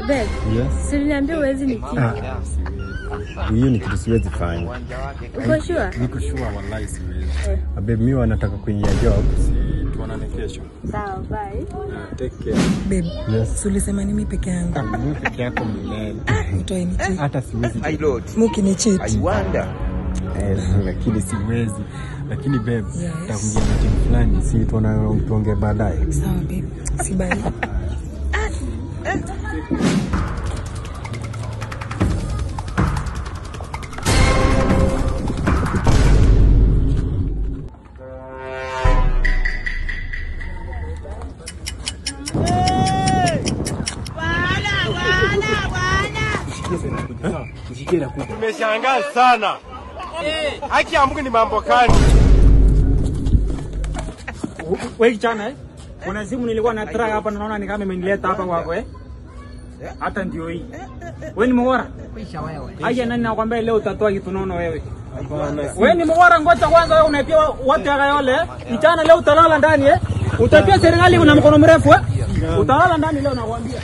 Babe, Yes. si uliniambia huwezi nicheat. Ah, siwezi. Hiyo ni kitu siwezi fanya. Uko sure? Niko sure, wallahi siwezi. Babe, mimi wanataka kuingia job. Si tuonane kesho. Sawa, bye. Take care. Babe, Yes. si ulisema ni mimi peke yangu. Mimi peke yako milele. Utoe nicheat. Hata siwezi. My lord, Mukinicheat. I wonder. Eh, lakini siwezi. Lakini babe, Yes. nitakuingia meeting fulani, si tuonane tuongee baadaye. Sawa babe. Si bye. Tumeshangaa sana. Haki ya Mungu ni mambo gani? Wewe kijana eh? Kuna simu nilikuwa na track hapa na naona ni kama imenileta hapa kwako eh? Hata ndio hii. Wewe ni mwora? Aya, nani nakwambia leo utatoa kitu nono wewe. Wewe ni mwora, ngoja kwanza wewe unaipia watu ya Kayole eh? Kijana leo utalala ndani eh? Utapia serikali una mkono mrefu eh? Utalala ndani leo nakwambia.